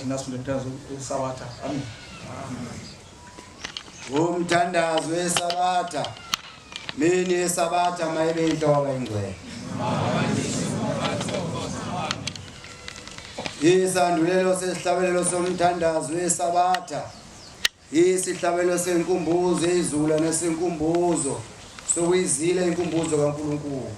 Thina sifunde umthandazo weSabatha. Amen. Umthandazo weSabatha. Mini yeSabatha mayibe inhloko ingcwele. Isandulelo sesihlabelelo somthandazo weSabatha. Isihlabelo senkumbuzo izula nesenkumbuzo sokuyizila inkumbuzo kaNkulunkulu.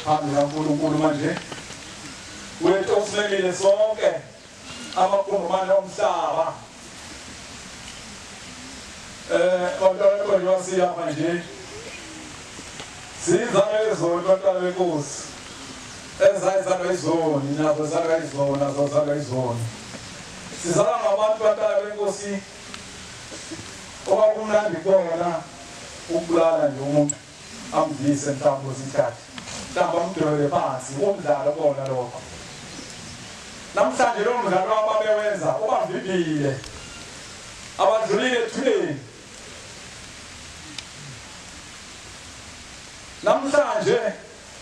Phambi kaNkulunkulu manje wethu osimemile sonke amakhungumane omhlaba bantwana benkosi siyapha nje sizalwa izoni bantwana benkosi ezayizalwa izoni nazo zalwa izoni nazo zalwa izoni sizalwa ngabantu bantwana benkosi okwakumnandi kubona ukubulala nje umuntu amdlise mhlawumbe kwesinye isikhathi mhlawumbe amdwebele phansi umdlalo kona lokho namhlanje lo mdlalo ababewenza ubavimbile abadlulile ethuneni namhlanje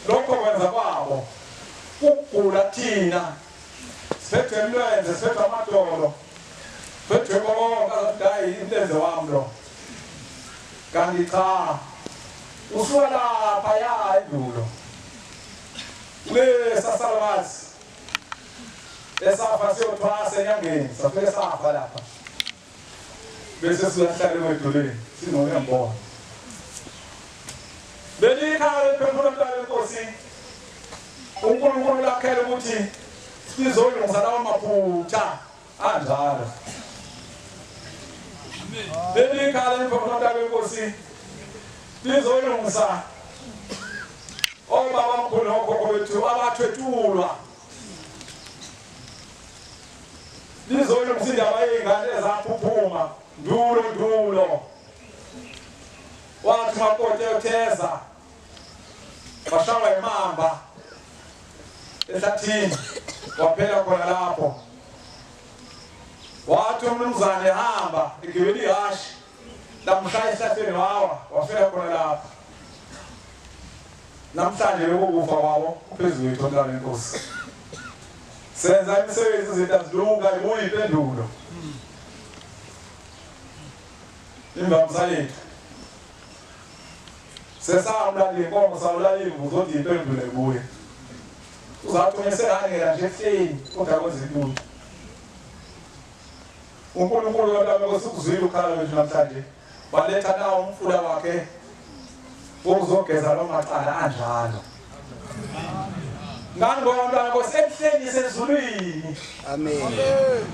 lokho kwenza kwabo ukugula thina siphethwe imlenze siphethwe amadolo siphethwe konke azathi hayi umlenze wami lo kanti cha usuka lapha ya endulo kulesa salukazi esafa siyothwasa enyangeni safike safa lapha bese siyahlala emadolweni sinokuyambona leli khaya leliphefumulo mntwana wenkosi uNkulunkulu lakhela ukuthi sizolungisa lawo maphutha anjalo leli khaya leliphefumulo mntwana wenkosi lizolungisa obaba mkhulu nokhokho bethu abathwetshulwa lizolungisa indaba yey'ngane ezaphuphuma ndulo ndulo wathi umakoti eyotheza washawa imamba ehlathini waphela khona lapho wathi umnumzane hamba egibela ihhashi lamshaya esihlahleni wawa wafela khona lapho namhlanje lokho kufa kwabo kuphezu kwethu mntwana wenkosi senza imisebenzi izinto azilunga ibuye impendulo imvamisa yethu sesawulala inkomo sawulala imvu zothi impendulo ibuye uzathi ungesenganela nje ehleni kodwa kwenza ilutho uNkulunkulu bantwana benkosi ukuzwile ukukhala kwethu namhlanje waletha nawo umfula wakhe wokuzogeza loo macala anjalo ngani ngoba mntwana nkosi emhleni sezulwini Amen.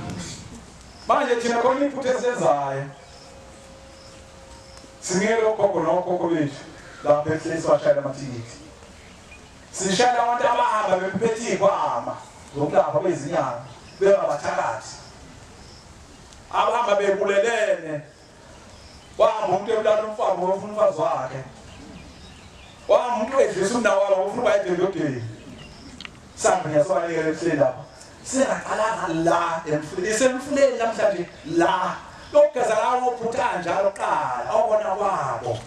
manje thina khona iphutha esilenzayo singeke ogogo nokhokho bethu lapha ehleni sibashayela amathikithi sishayela abantu abahamba bephethe iy'khwama zokulapha kwezinyanga bengabathakathi abahamba bebulelene. Wahamba umuntu ebulala umfazi ngoba ufuna umfazi wakhe. Wahamba umuntu edlisa umnawabo ngoba ufuna ubayede endodeni. Sambe ngiyasobalekela ekuseni lapha. Singaqalanga la emfuleni. Isemfuleni namhlanje la. Lokugeza lawo ophutha kanjalo qala awubona kwabo.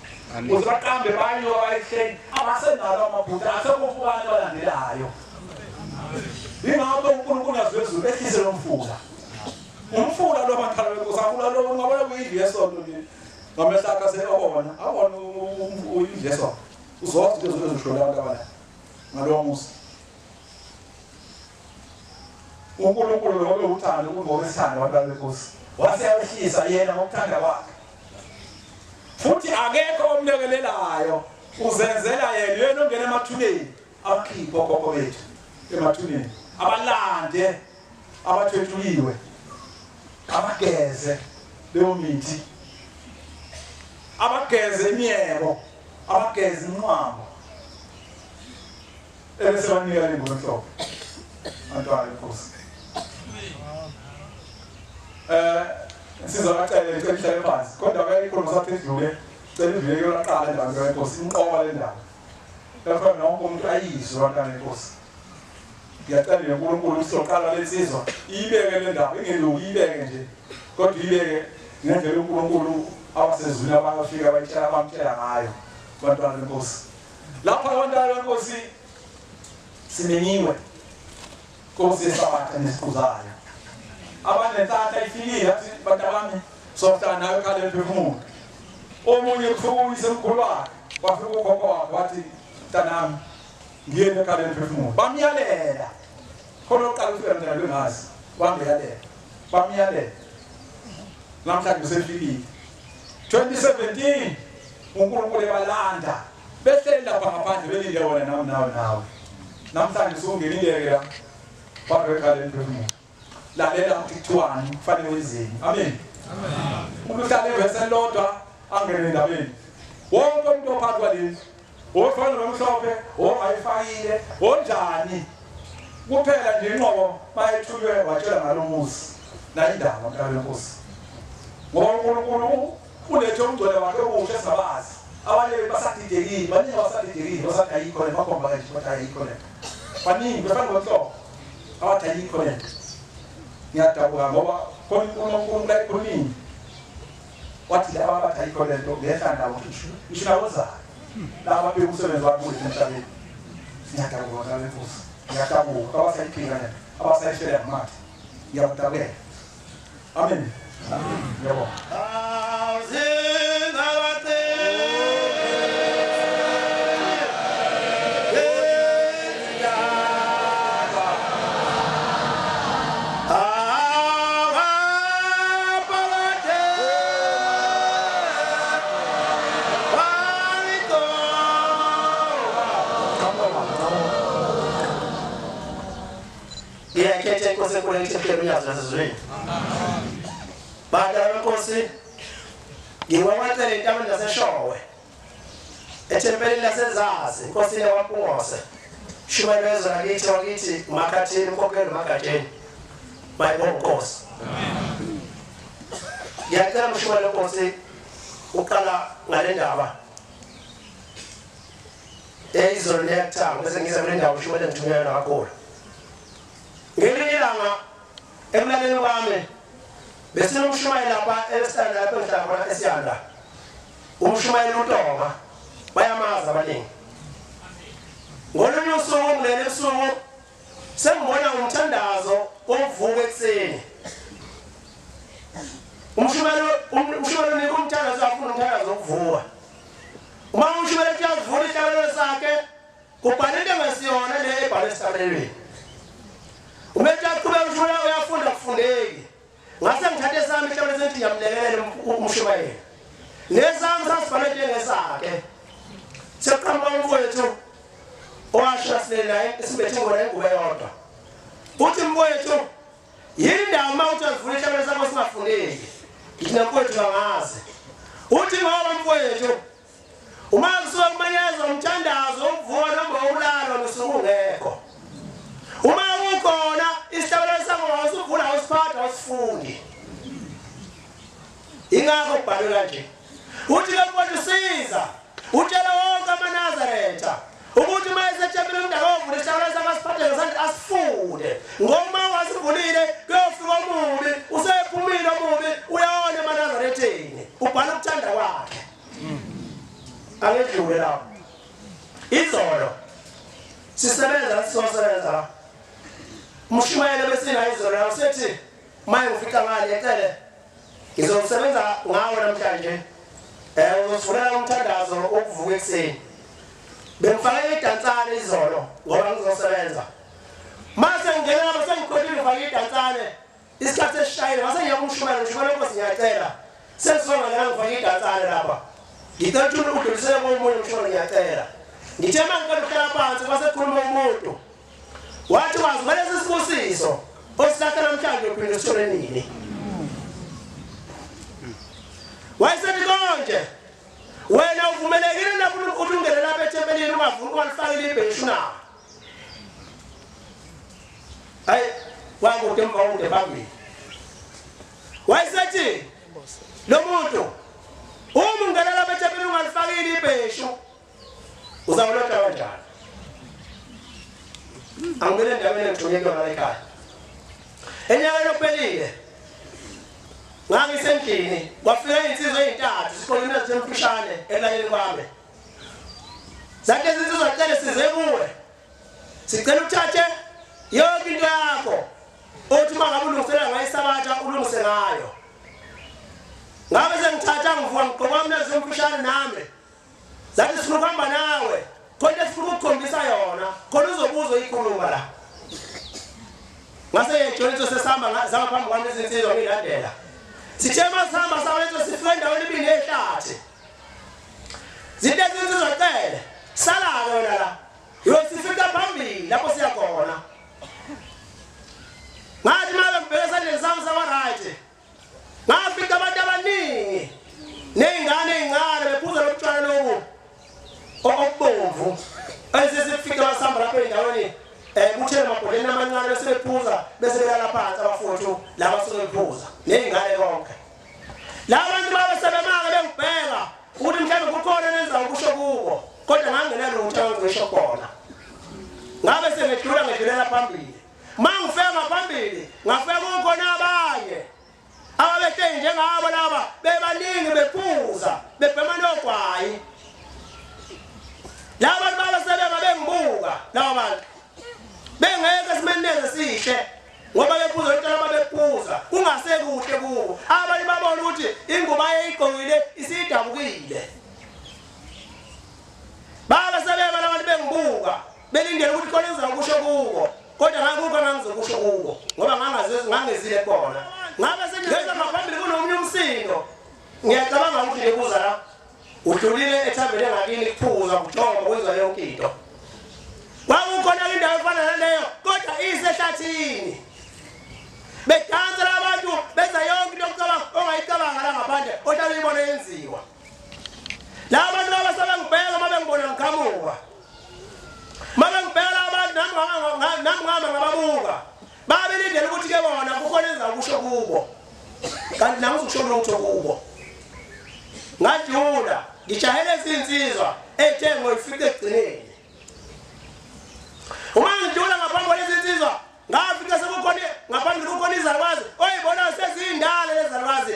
Uze baqambe banyuka bayehleni abasenalo amaphutha asekufa abantu abalandelayo. Yingakho uNkulunkulu yazwezulu ehlise lo mfula. Umfula lo bantwana benkosi akula lo ungabona kuyindlu yesonto nje. Ngamehlo akhe aseyabona, abona indlu yesonto. Uzothi into ezoshola abantu abala. Ngalowo musa. uNkulunkulu lo uthando kungowesithando abantwana benkosi. Wase yawehlisa yena ngokuthanda kwakhe. Futhi akekho omlekelelayo uzenzela yena yena ongena emathuneni akhiphe okhokho bethu emathuneni abalande abathwetshuliwe abageze leyo mithi abageze imiyeko abageze inqwambo ebese banika le ngubo emhlophe bantwana benkosi insizwa kacele icela ihlale phansi kodwa kayikhuluma sathi idlule cela idlule kuyolaqala indaba yenkosi imqoka le ndaba lapho nonke umuntu ayizwe bantwana benkosi. Ngiyacela nje uNkulunkulu usoqala lensizwa iyibeke le ndaba ingeluki iyibeke nje kodwa iyibeke ngendlela uNkulunkulu abasezulwini abafika bayitshela bamtshela ngayo bantwana benkosi. Lapha abantwana benkosi simenyiwe Nkosi yesabatha neziqu zayo. Abanenhlanhla ifikile yathi bantabami sohlala nawe ekhala emphefumulo. Omunye kufika uyisemkhulu wakhe wafika ukhokho wakhe wathi mntanami ngiyeni ekhala emphefumulo. Bamyalela. Khona oqala ukufika mntana bengazi bamyalela. Bamyalela. Namhlanje usefikile. 2017 uNkulunkulu ebalanda behleli lapha ngaphandle belinde wona nami nawe nawe. Namhlanje usungenile-ke la bambe ekhala emphefumulo. Lalela ukuthi kuthiwani kufanele wenzeni. Amen. Umuntu uhlale evesi elilodwa angene endabeni. Wonke umuntu ophakathi kwalendlu, ofana nomhlophe, ongayifakile, onjani. Kuphela nje inqobo mayethunywe watshela ngalo muzi nayindaba mntana wenkosi. Ngoba uNkulunkulu ulethe umngcwele wakhe omusha esingabazi. Abanye basadidekile, baningi abasadidekile, basathi ayikho le bakhomba kanje bathi ayikho le. Baningi befana nomhlophe abathi ayikho le. Ngiyadabuka ngoba khona inkulumo uNkulunkulu ayikhulumile. Wathi laba abathi ayikho le nto ngehla nabo ngisho nawozayo. Laba ababheka umsebenzi wabo kuhle emhlabeni. Ngiyadabuka mntana wenkosi. Ngiyadabuka abasayiphila le abasayifela ngamathe. Ngiyakudabukela. Amen. Ngiyabonga. Ngiyakhetha inkosi enkulu ethempelini unyazi lwasezulwini. Badala benkosi, ngiwakwacela entabeni yaseShowe, ethempelini laseZazi, inkosini yakwaMpungose. Shumayelo yezwe lakithi wakithi uMakhathini umkhokheli uMagatsheni. Mayibonge inkosi. Ngiyacela mshumayelo nkosi uqala ngale ndaba. Eyizolo neyakuthanga bese ngiza kule ndawo ushumayela ngithunyelwa kakhulu. Ngelinye ilanga ekulaleni kwami besinomshumayeli lapha esitanda lapho engihlala khona esiyanda. Umshumayeli uTonga bayamazi abaningi. Ngolunye usuku ngilele ebusuku sengibona umthandazo wovuka ekuseni. Umshumayeli umshumayeli unika umthandazo afuna umthandazo wokuvuka. Uma umshumayeli ethi uyazivula isihlabelelo sakhe kubhala into engesiyona le ebhalwe esihlabelelweni. Uma ethi uyaqhubeka umshumayeli uyafunda kufundeki. Ngase ngithathe esami isihlabelelo sengithi ngiyamlekelela umshumayeli. Nesami sasibhalwe into engesakhe. Sekuqhamuka umfowethu owasho silele naye esibethe ngona ingubo eyodwa. Uthi mfowethu Yini ndaba uma uthi uyazivula isihlabelo sakho singafundeki? Ngithi namfowethu angazi. Uthi ngoba mfowethu uma kusuke kumenyezwa umthandazo wokuvuka noma wokulala usuke ungekho. Uma kukhona isihlabelo sakho awusivula awusiphatha awusifundi. Ingakho kubhalwe kanje. Uthi ke mfowethu siza utshela wonke amaNazaretha ukuthi uma esethembile umuntu akovula isihlabelelo sakhe asiphathe ngesandla asifunde ngoba uma ungasivulile kuyofika omubi usephumile omubi uyawona emaNazaretheni ubhala ukuthanda kwakhe. Angedlule lapho. Izolo sisebenza sizosebenza la. Umshumayelo besina izolo la usethi maye ngifica ngale ecele ngizosebenza ngawo namhlanje. Uzosivulela umthandazo wokuvuka ekuseni. Bengifake idansane izolo ngoba ngizosebenza. Mase ngingena lapho sengikhohlile ngifake idansane. Isikhathi esishayile ngase ngiya kumshumayela ngishumayela inkosi ngiyacela. Sesonga la ngifake idansane lapha. Ngicela ukuthi udlulisele komunye umshumayela ngiyacela. Ngithe uma ngiqeda ukuhlala phansi kwase kukhuluma umuntu. Wathi wazi ngalesi sibusiso osilahla namhlanje uphinde usithole nini. Wayesethi konje wena uvumelekile lapho ukuthi ungene lapha ethempelini ungavumi ungalifakile ibheshu na? Hayi wakude emva kude phambili. Wayesethi lo muntu uma ungena lapha ethempelini ungalifakile ibheshu uzawulotha kanjani? Angibele endaweni engithunywe kuyona la ekhaya. Enyakeni ophelile ngangisendlini kwafika izinsizwa ezintathu sikhona imizwa emfushane ekulaleni kwami. Zathi izinsizwa cele size kuwe. Sicela uthathe yonke into yakho othi uma ngabe ulungiselela ngayo isabatha ulungise ngayo. Ngabe sengithatha ngivuka ngigqoka umlazi omfushane nami. Zathi sifuna ukuhamba nawe. Khona esifuna ukukhombisa yona. Khona uzobuza uyikhuluma la. Ngase ngiyejona sesihamba zama phambi kwami izinsizwa ngilandela. Sithe masihamba sawenza sifika endaweni ebili ehlathi. Zinto ezinsizwa cele. Sala-ke wena la. Uyosifika phambili lapho siya khona. Ngathi uma ngibheke esandleni sami sakwa-right. Ngafica abantu abaningi nezingane ezincane bephuza lobutshwala lobu okubomvu. Esesifika basihamba lapho endaweni kuthele emabhodleni amancane bese bephuza bese belala phansi abafowethu laba suke bephuza nezingane konke. Laba bantu babe sebemaka bengibheka ukuthi mhlawumbe kukhona nenza ukusho kubo kodwa ngangenalutho engizoyisho khona. Ngabe sengedlula ngedlulela phambili. Mangifika ngaphambili ngafika kukhona abanye ababehleli njengabo laba bebaningi bephuza bebhema nogwayi. Laba bantu babe sebengibuka laba bantu bengeke simeneze sihle ngoba bephuza utshwala babephuza kungasekuhle kubo. Abanye babona ukuthi ingubo ayeyigqokile isidabukile. Babe sebeba labantu bengibuka belindele ukuthi khona engizokusho kubo kodwa ngakukho engangizokusho kubo ngoba ngangezile kubona. Ngabe sengeza ngaphambili kunomunye umsindo. Ngiyacabanga ukuthi ngibuza la udlulile ethaveni engakini kuphuza kujomba kwenziwa yonke into. Kwakukhona indawo efana naleyo kodwa isehlathini. Bedansa labantu benza yonke into okucabanga ongayicabanga la ngaphandle ohlala uyibona yenziwa. Laba bantu laba sebengibheka uma bengibona ngiqhamuka. Uma bengibheka laba bantu nami ngama ngababuka. Babelindele ukuthi ke bona kukhona engizakusho kubo. Kanti nami ngizokusho lutho kubo. Ngadlula ngijahele izinsizwa ethe ngoyifika ekugcineni. Uma ngidlula ngaphambi kwalezi nsizwa ngafika sekukhona ngaphambili kukhona izalukwazi oyibona sezindala lezalukwazi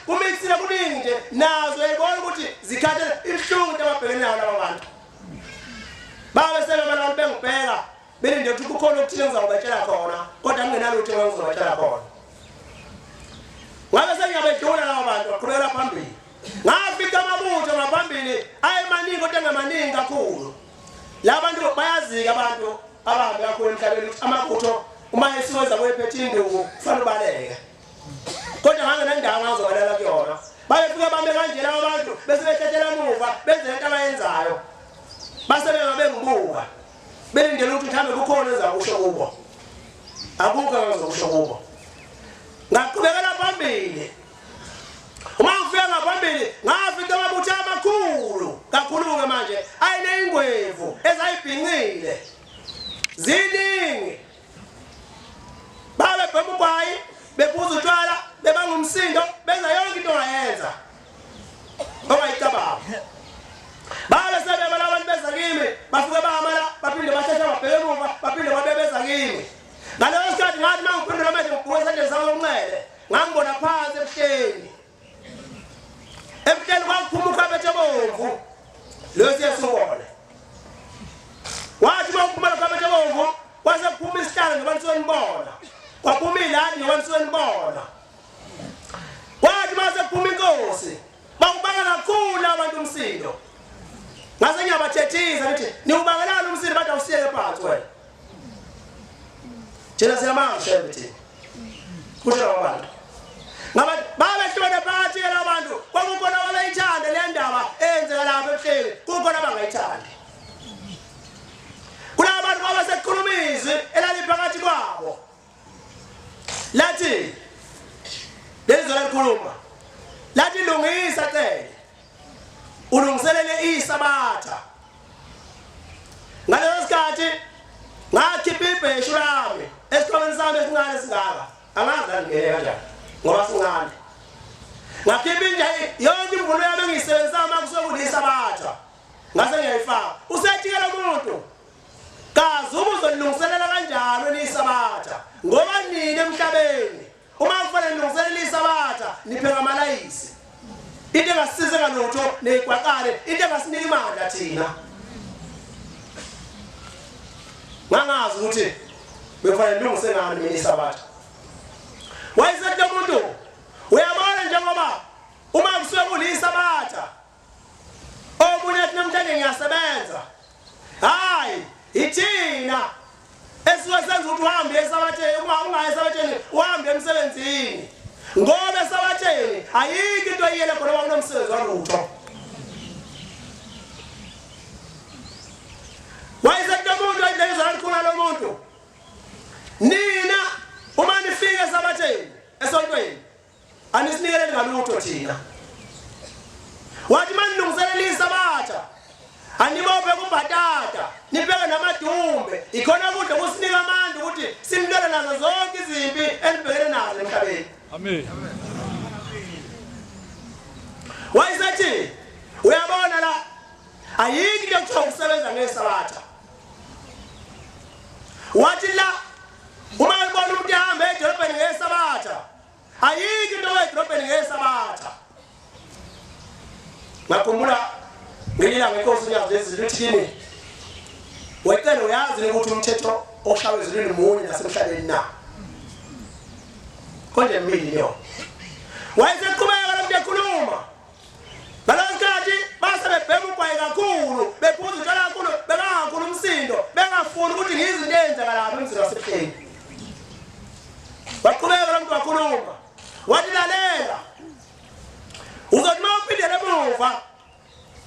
kumixile kuningi nje nazo uyayibona ukuthi zikhathele ibuhlungu into ababhekene nayo laba bantu. Babe sebebona bengibheka belinde ukuthi kukhona okuthile engizobatshela khona kodwa ngingenalutho engizobatshela khona. Ngabe sengiyabedlula laba bantu baqhubekela phambili. Ngafika amabutho ngaphambili ayemaningi kodwa engamaningi kakhulu. Laba bantu bayazika abantu abahambe kakhulu emhlabeni ukuthi amabutho uma esuweza kuyephethe induku kufanele ubaleke. Kodwa ngangenandawo ngazobalala kuyona. Babefika bame kanje laba bantu bese behletshela emuva benze lento abayenzayo. Base bengabengibuka belindele ukuthi mhlawumbe kukhona engizakusho kubo. Akukho engizokusho kubo. Ngaqhubekela phambili. Uma ngifika ngaphambili ngafika amabutho amakhulu kakhulu-ke manje ayineyingwevu ezayibhincile ziningi. Babebhema ugwayi, bephuza utshwala, bebanga umsindo, benza yonke into ongayenza. Ongayicabanga. Ngangibona phansi ebuhleni. Ebuhleni kwakuphuma ukhabethe obomvu. Lo siyasubona. Wathi uma kuphuma lo khabethe obomvu kwase kuphuma isihlalo njengoba nisuke nibona. Kwaphuma iladi njengoba nisuke nibona. Wathi uma sekuphuma inkosi bawubanga kakhulu abantu umsindo. Ngase ngiyabathethisa ngithi niwubangelani umsindo bathi awusiyeke phansi wena. Thina siyamazi shembe thina. Kusho labo bantu. Ngaba babehlukene phakathi ke labantu kwakukhona ababeyithanda le ndaba eyenzeka lapha ebuhleni kukhona abangayithandi. Kulaba bantu kwabasekukhuluma izwi elaliphakathi kwabo. Lathi leli zwi lalikhuluma lathi lungisa cele ulungiselele isabatha ngaleso sikhathi ngakhipha ibheshu lami esikhwameni sami esincane singaka angazi langingene kanjani ngoba sincane ngakhipha inja yonke imvunulo yami engiyisebenzisa uma kusuke kulisabatha ngase ngiyayifaka usethi-ke lo muntu kazi uma uzolilungiselela kanjani wena isabatha ngoba nini emhlabeni Uma kufanele nilungiselele isabatha nipheka amalayisi. Into engasisize ngalutho neyigwaqale, into engasinika imandla thina. Ngangazi ukuthi bekufanele nilungise ngani mina isabatha. Wayesethi lo muntu uyabona njengoba uma kusuke kulisabatha omunye athi namhlanje ngiyasebenza hayi ithina esuke senza ukuthi uhambe esabatheni uma ungayi esabatheni uhambe emsebenzini ngoba esabatheni ayikho into eyiyele khona uma unomsebenzi walutho wayesethi lo muntu ayidlekizwa lalikhona lo muntu nina uma nifika esabatheni esontweni Anisinikeleli ngalutho thina. Wathi manilungiselela isabatha anibophe kubhatata nibheke namadumbe ikhona kudla kusinika amandla ukuthi sinilwele nazo zonke izimpi enibhekene nazo emhlabeni. Amen. Wayesethi uyabona la ayikho into ekuthiwa ukusebenza ngesabatha. Wathi la uma ubona umuntu ehamba edolobheni ngesabatha Ayikho into edrobheni ngesabatha. Ngakhumbula ngelinye ilanga inkosi uNyazi lezulu ithi kimi wecele uyazi ukuthi umthetho oshawe ezulwini munye nasemhlabeni na? Konje mibili leyo. Wayeseqhubeka lo muntu ekhuluma. Ngaleso sikhathi base bebhema ugwayi kakhulu, bephuza utshwala kakhulu, bebangakhulu umsindo, bengafuni ukuthi ngiyizinto eyenzeka lapha emzini wasebuhleni. Waqhubeka lo muntu wakhuluma, wathi lalela, uzothi uma uphindele emuva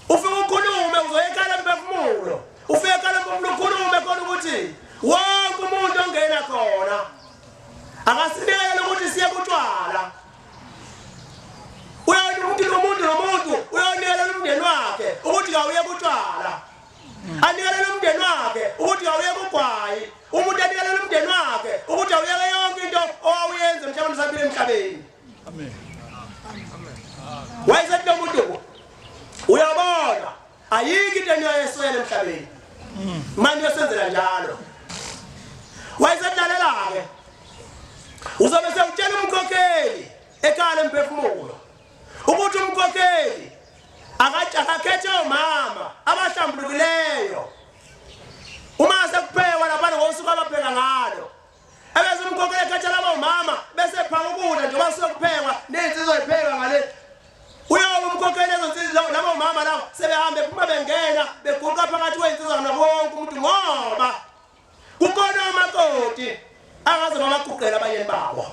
ufike ukhulume uzoya ekhala mphefumulo, ufike ekhala mphefumulo ukhulume khona ukuthi wonke umuntu ongena khona akasinikele ukuthi siye kutshwala umuntu nomuntu nomuntu uyonikelela umndeni wakhe ukuthi kawuye kutshwala anikelele umndeni wakhe ukuthi kawuye kugwayi umuntu anikelele umndeni wakhe ukuthi awuyeke yonke into owawuyenza mhlawumbe usaphila emhlabeni amen wayesethi lo muntu uyabona ayikho into eniyoyeswela emhlabeni manje uyosenzela njalo wayesedlalela-ke uzobe sewutshela umkhokheli ekhaya lemphefumulo ukuthi umkhokheli akakhethe omama abahlambulukileyo uma sekuphekwa laphana ngosuku abapheka ngalo ebese umkhokheli ekhetha labo mama bese phaka ukudla njengoba kusuke kuphekwa nezinsizwa zipheka ngale uyoba umkhokheli lezo nsizwa labo mama labo sebehambe phuma bengena beguqa phakathi kwezinsizwa nabo wonke umuntu ngoba kukhona omakoti angaze bamaguqela abayeni babo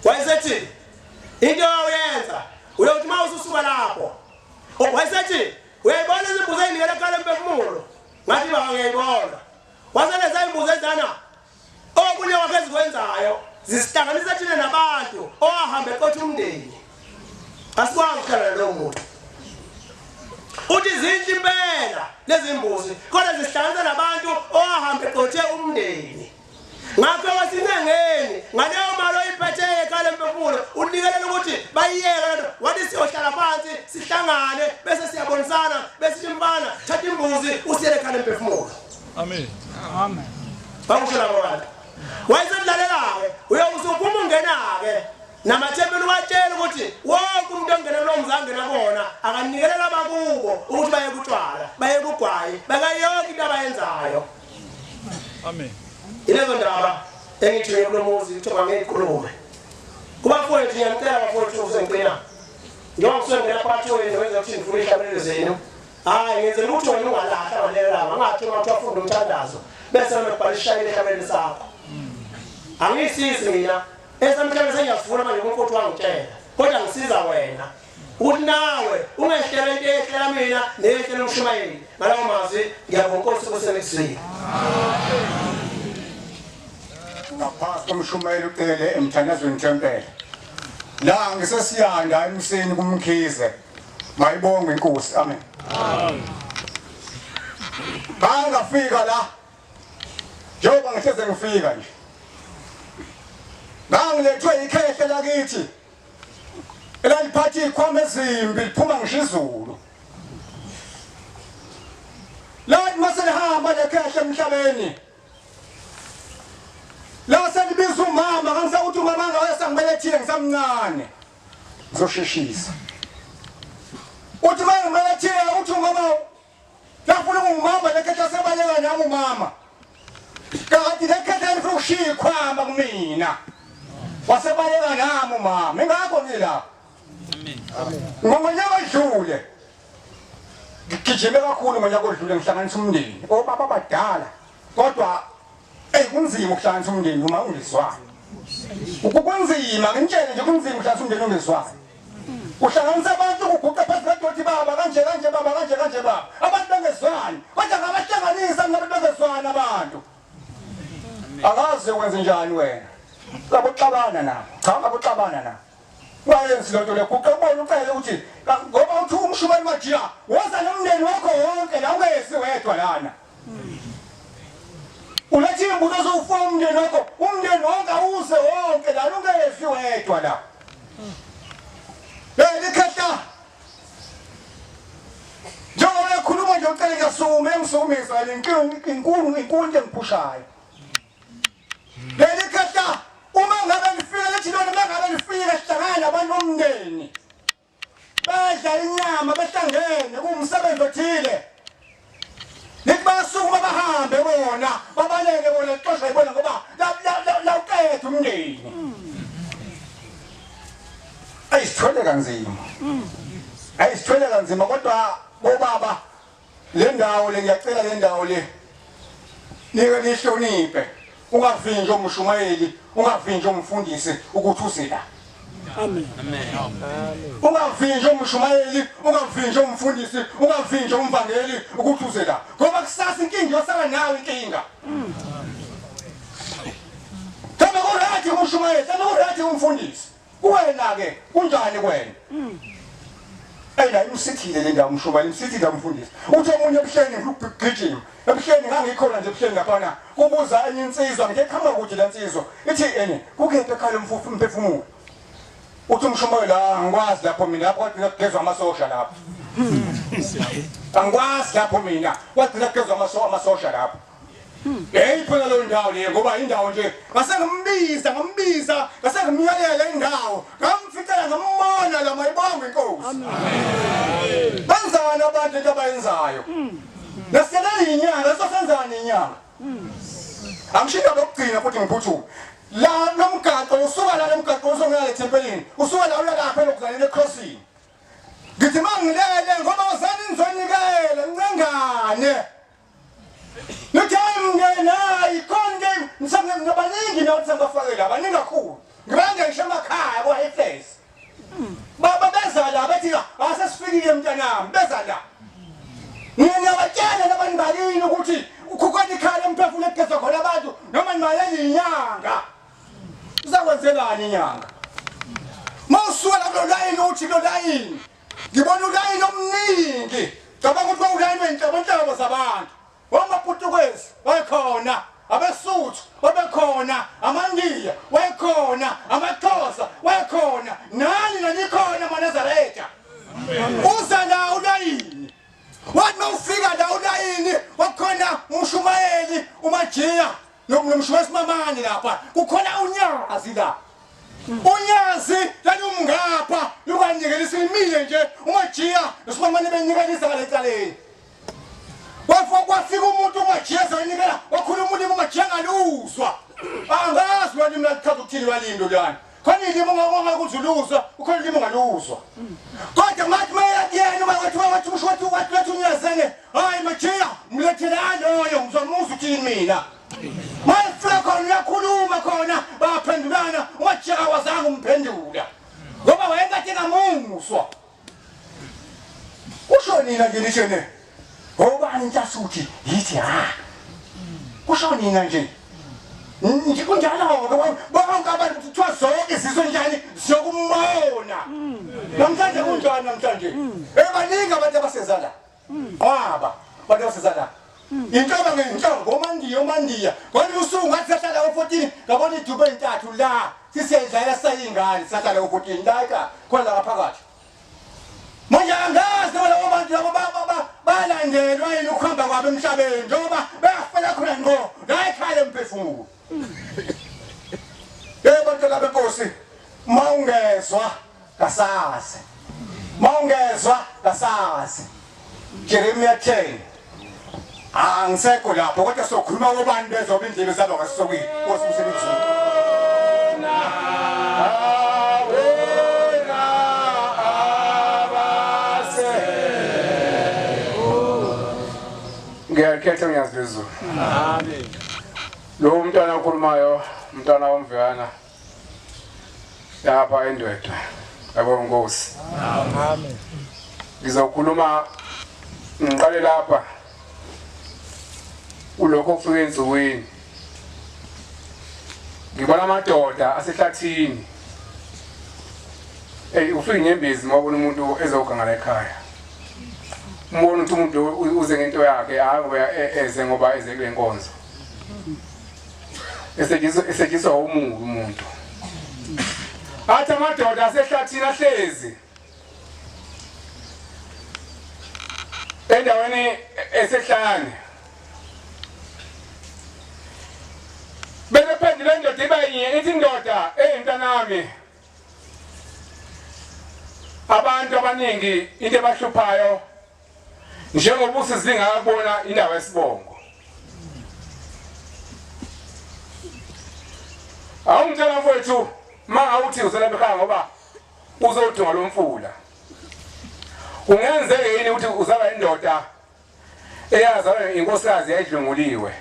wayesethi into oyenza uyothi uma ususuka lapho wayesethi uyayibona izimbuzi ezinikela ekhala emphefumulo ngathi baba ngiyayibona waseletha imbuzi ezana okunye kwakhe ezikwenzayo zisihlanganisa thina nabantu owahambe eqotha umndeni asikwazi ukuhlala nalowo muntu uthi zinhle impela lezi mbuzi kodwa zisihlanganisa nabantu owahambe eqothe umndeni ngakho wasincengeni ngaleyo mali oyiphethe ekhala emphefumulo unikelela ukuthi bayiyeke lento wathi siyohlala phansi sihlangane bese siyabonisana bese sithi mfana thatha imbuzi usiyele ekhala emphefumulo amen amen bakusho labo bantu. Wayeselalela-ke uyokusuphuma ungena-ke namathempeli ubatshela ukuthi wonke umuntu ongena kulowo mzi angena kuwona akanikelela abakubo ukuthi baye kutshwala baye kugwayi beka yonke into abayenzayo. Amen. Ilezo ndaba engithunywe kulo muzi kuthiwa ngiyikhulume. Kubafowethu ngiyanicela bafowethu usengicina. Njengoba ngisuke ngena phakathi kwenu wenza ukuthi ngifune ihlabelelo zenu. Hayi ngenzela ukuthi wena ungalahla ngalelo langa ngathi uma kuthiwa funda umthandazo bese wena ubhala ishayile ehlabelelo sakho. Angiyisizi mina esamhlabeni sengiyasifuna manje umfowethu wangitshela kodwa ngisiza wena ukuthi nawe ungehlela into eyehlela mina neyehlela umshumayeli. Ngalawo mazwi ngiyabonga Nkosi kusemizwini. Ngaphansi komshumayeli ucele emthandazweni thempela. La ngisesiyanda emseni kumkhize. Mayibongwe inkosi. Amen. Amen. Ngangafika la. Njengoba ngihleze ngifika nje. Ngangilethwe ikhehle lakithi. Elaliphatha izikhwama ezimbi liphuma ngisho izulu. Lathi maselihamba lekhehle emhlabeni. La selibiza umama ngangisakuthi umama ngawesangibelethile ngisamncane. Ngizosheshisa. Uthi mangibelethile uthi umama lafuna ukungibamba lekhehle sebaleka nami umama. Kanti lekhehle lifuna ukushiya ikhwama kumina. Wasebaleka nami umama. Ingakho ngilapha. Amen. Ngonyaka odlule ngigijime kakhulu ngonyaka odlule ngihlanganisa umndeni obaba abadala kodwa eyi kunzima ukuhlanganisa umndeni uma ungezwani. Kunzima ngimtshele nje kunzima ukuhlanganisa umndeni ungezwani. Uhlanganisa abantu kuguqa phansi kadoti baba kanje kanje baba kanje kanje baba. Abantu bengezwani. Kodwa ngabahlanganisa ngabantu bengezwani abantu. Akaze wenze njani wena? Ngaboxabana na. Cha ngaboxabana na. Wayenzi lento le guqa ubona ucele ukuthi ngoba uthi umshumeli majiya woza nomndeni wakho wonke la ungezi wedwa lana. Ulethe imbuto zowufuna umndeni wakho, umndeni wonke awuze wonke la ungezi wedwa la. Leli khehla njengoba ekhuluma nje ucele ngiyasukuma engisukumisa inkulu inkulu into engiphushayo. Leli khehla uma ngabe lifika lithi lona uma ngabe lifika sihlangana nabantu bomndeni bedla inyama behlangene kuwumsebenzi othile lithi bayasukuma bahambe bona babaleke bona lixoshwa yibona ngoba lawuqeda umndeni. Ayisithwele kanzima, ayisithwele kanzima kodwa bobaba le ndawo le ngiyacela le ndawo le nike nihloniphe, ungavinjwa umshumayeli, ungavinjwa umfundisi ukuthi uze la. Amen. Ungavinjwa umshumayeli, ungavinjwa umfundisi, ungavinjwa umvangeli ukuthi uze la. Ngoba kusasa inkinga yosala nawe inkinga. Mhlawumbe ku-right umshumayeli, mhlawumbe ku-right umfundisi. Kuwena ke kunjani kuwena? Eyi la imsithile le ndawo umshumayeli, imsithile umfundisi. Uthi omunye ebuhleni ngigijima. Ebuhleni ngangikhona nje ebuhleni laphana. Kubuza enye insizwa, ngithe qhamuka kude le nsizwa. Ithi enye, kukephi ekhaya lomfufu umphefumulo? Uthi umshumayeli la angikwazi lapho mina lapho kwagcina kugezwa amasosha lapho. Angikwazi lapho mina kwagcina kugezwa amasosha lapho. Hey phela leyo ndawo leyo ngoba indawo nje ngase ngimbiza ngambiza ngase ngimyalela indawo ngamficela ngambona la mayibonge inkosi. Amen. Benzani abantu into abayenzayo? Naselele inyanga sosenzani inyanga? Angishiyo lokugcina futhi ngiphuthume. La lomgaqo usuka la lomgaqo uzongena ethempelini usuka la uya lapha elokuzaneni ecrossing. Ngithi mangilele ngoba uzani nizonikela ncengane. Nithi hayi mngeni hayi khona ke ngisabaningi nathi sengibafakela baningi kakhulu. Ngibanje ngisho emakhaya ko Hifes. Baba beza la bathi asesifikile mntanami beza la. Ngiyabatshela labantu bakini ukuthi ukhukhona ikhala emphefumulo ekugezwa khona abantu noma nimayela inyanga. Uzakwenzelani inyanga? Mawusuka la kulo layini uthi kulo layini Ngibona ulayini omningi. Cabanga ukuthi kwawulayini wezinhlobonhlobo zabantu. WamaPutukezi wayekhona, abeSuthu babekhona, amaNdiya wayekhona, amaXhosa wayekhona, nani nanikhona maNazaretha. Uza la ulayini. Wathi mawufika la ulayini wakhona umshumayeli uMajiya. Nomshumayeli Simamane lapha kukhona unyazi la. Unyazi lalumngapha lukanikelisa imile nje uMajiya noSimamane benikelisa ngalecaleni. Kwafika kwafika umuntu uMajiya ezonikela wakhuluma ulimi uMajiya ngaluzwa. Angazi lwalimi lalichaza ukuthini lwalimi loluyana. Khona ilimi ongakuthi uluzwa, ukhona ulimi ongaluzwa. Kodwa ngathi maye kuyena uma wathi wathi usho wathi wathi wathi unyazene, hayi Majiya mlethele aloyo ngizomuzwa uthini mina. Mayefika khona uyakhuluma khona baphendulana uMajiya kawazange umphendula. Ngoba wayekade engamuzwa. Kusho nina nje nisho ne. Ngobani inhlasuthi yithi ha. Kusho nina nje. Nje kunjalo ke bonke abantu kuthiwa zonke izizwe njani ziyokumbona. Namhlanje kunjani namhlanje? Eh baningi abantu abaseza la. Qwaba abantu abaseza la. Inhlobo ngenhlobo omandiya omandiya. Ngolunye usuku ngathi sahlala ko-14 ngabona idube ezintathu la. Sisiyadlala sayingane sahlala ko-14 la ekhaya khona la ngaphakathi. Manje angazi noma labo bantu labo balandelwa yini ukuhamba kwabo emhlabeni njengoba beyafela khona ngqo la ekhaya lemphefumulo. Yebo bantwana benkosi, mawungezwa kasazi. Mawungezwa kasazi. Jeremiah 10. Angisekho lapho kodwa sokhuluma kobani bezwa indlebe zabo ngasisokile. Nkosi umsebenzi. Ngiyakhetha unyazi lwezulu. Amen. Lo mntwana okhulumayo umntwana womvana lapha eNdwedwe. Yabo Nkosi. Amen. Ngizokhuluma ngiqale lapha kulokho okufika ensukwini. Ngibona amadoda asehlathini. Ey ufika inyembezi uma ubona umuntu ezoganga ekhaya. Umbona ukuthi umuntu uze ngento yakhe hayi ngoba eze ngoba eze kule nkonzo. Esetshenziswa umubi umuntu. Athi amadoda asehlathini ahlezi endaweni esehlane bese phendula indoda iba yinye ithi indoda eyintanami abantu abaningi into ebahluphayo njengoba usizingakubona indawo yesibongo awungitshela mfowethu ma awuthi uselapha ekhaya ngoba uzodunga lo mfula kungenzeka yini ukuthi uzalwa indoda eyazalwa inkosikazi yayidlwenguliwe